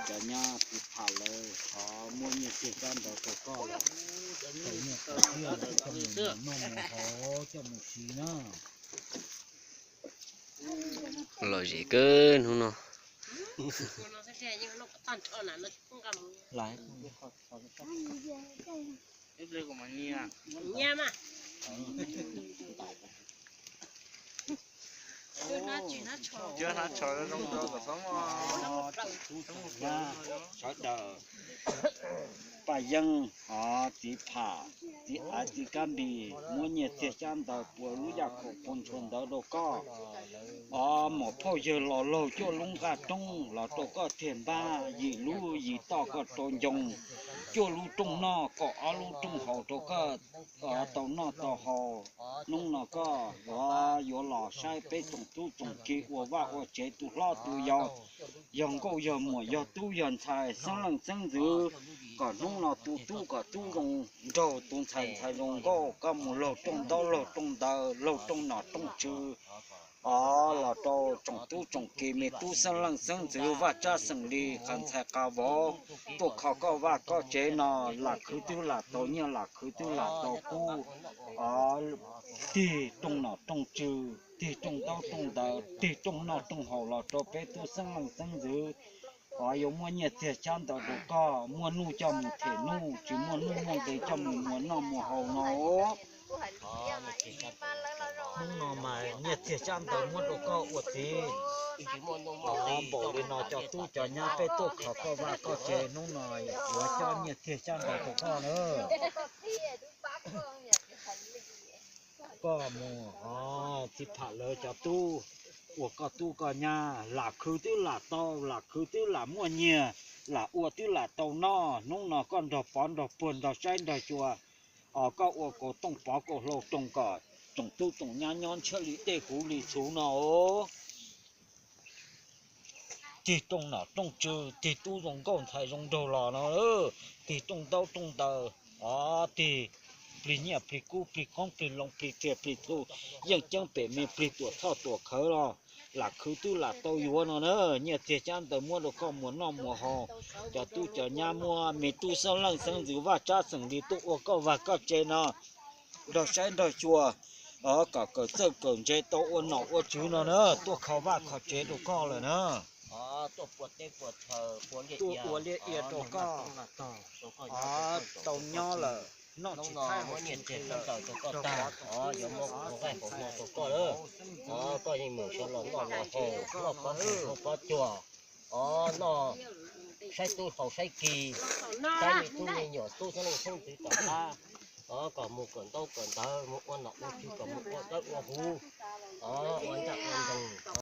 Cov nyab txiv pham lawv ho muab nyiaj txiag coj ntawd rau koj, cov nyiaj txiag coj mus noj mus haus coj mus siv na. Lom zem kawg hnub no. Sawv daws, Paj Yeeb, txiv pham, txiv av, txiv kab npis muab nyiaj txiag cab ntawd puas lub yaj khaum puas ntshua ntawd rau koj. Os, muam phauj yawg los laug cuaj lub nqaj roob los rau koj tiag npab, yim lub yim toj koj rau ncoo, cuaj lub rooj noj kaum ob lub rooj haus rau koj tau noj tau haus. Hnub no koj yuav los saib peb tsoom tub tsoom ki ua vaj ua tsev, tus hlob tus yau, yog nkauj yog muam yog tub yog ntxhais xeeb leej xeeb ntxwv, kom hnub no tus tub kom tub zoo nraug, tus ntxhais ntxhais zoo nkauj, koj mus laug rooj ntaub laug rooj ntawv laug rooj nom rooj tswv. Os, los rau tsoom tub tsoom ki me tub xeeb leej xeeb ntxwv vaj tsab xeem li qas ntxhais qas vauv tuaj kho koj vaj koj tsev no, lam khwv twb lam tau nyiaj lam khwv twb lam tau kub. Os, tig rooj nom rooj tswv, tig rooj ntaub rooj ntawv, tig rooj noj rooj haus los rau peb tub xeeb leej xeeb ntxwv. Os, yuav muab nyiaj txiag cab ntawd rau koj, muaj nuj coj mus them nuj, tsis muaj nuj muaj nqi coj mus muas noj muas haus no. Hnub no mas nyiaj txiag cab ntawd muab rau koj ua txiv. Os, npaum li no cov tub cov nyab peb tuaj kho koj vaj koj tsev, hnub no yuav coj nyiaj txiag cab ntawd rau koj na. Koj mus, os, txiv pham lawv cov tub, ua koj tub koj nyab, lam khwv twb lam tau, lam khwv twb lam muaj nyiaj, lam ua twb lam tau noj. Hnub no koj nrog pov nrog puag nrog saib nrog xyuas, os, koj ua kaus tooj pov kaus hlau roos kom tsoom tub tsoom nyab nyob ntshiab li dej huv li txhuv no. Tig rooj nom rooj tswv, tig tub zoo nkauj ntxhais zoo nraug los no, tig rooj ntaub rooj ntawv, os, tig plig nyiaj plig kub plig qoob plig loo plig riam plig txhu, yeej ceeb pem me plig tuam txhoj tuam khawv los lam khwv twb lam tau yuav no na. Nyiaj txiag cab ntawd muab rau koj muas noj muas haus, cov tub cov nyab muaj me tub xeeb leej xeeb ntxwv vaj tsab xeem li tuaj ua koj vaj koj tsev no, nrog saib nrog xyuas, os, kom kawm txawj kawm ntse tau ua nom ua tswv no na, tuaj kho vaj kho tsev rau koj lawm na. Tuaj ua liaj ia rau koj, tau nyob lawm, noj tsis thaij haus tsis nqhis lawm, rau koj, os, yuav muab vaj hauv no rau koj lawm. Os, koj yeej mus sawv los noj los haus, noj pob tsuas, os, noj saib tub haus saib ki, saib me tub me nyuam tub xeeb leej xeeb ntxwv tom qab, os, kom mus kawm ntaub kawm ntawv, mus ua nom ua tswv, kom mus ua dawb ua huv, os, ua ncaj ua ncees,